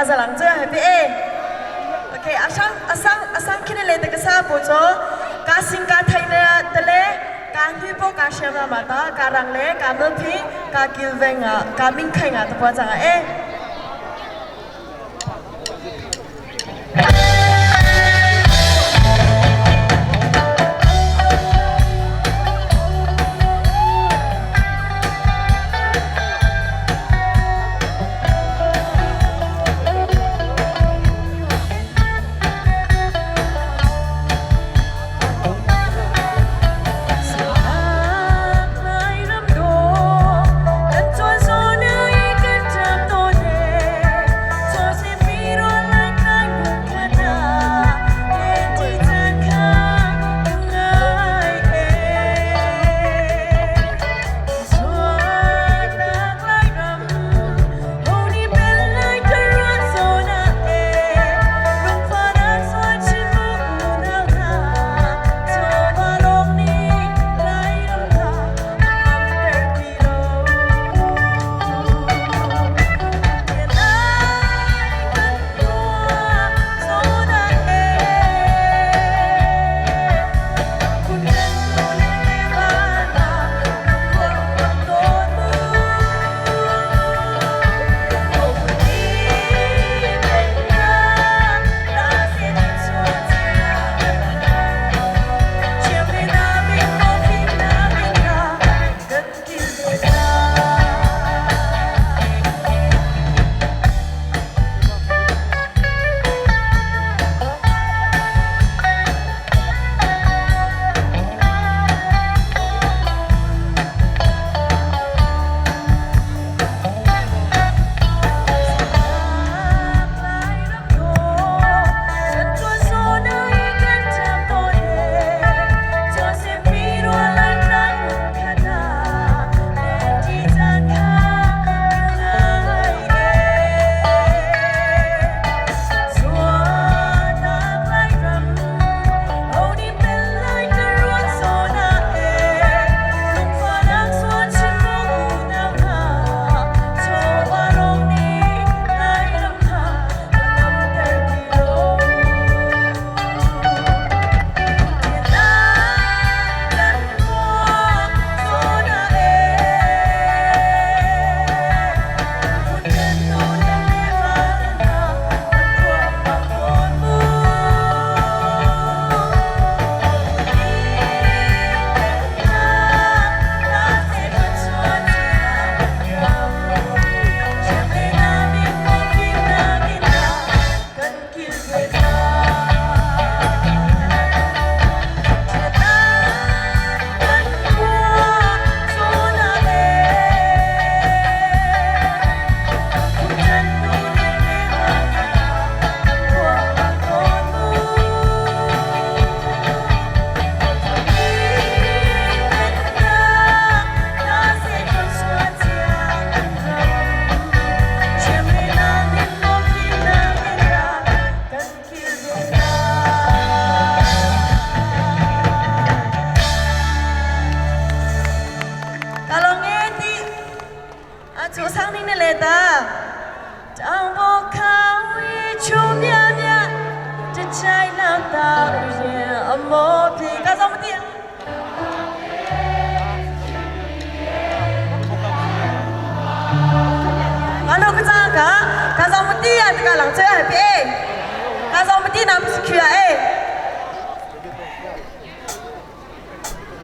ka zalang chu happy e. Okay, asang asang asang khine le te ka sa po cho ka sing ka thai na tele ka hnui po ka share ma ma ta ka rang le ka mil phi ka kil ve nga ka ming khai nga ta po changa e.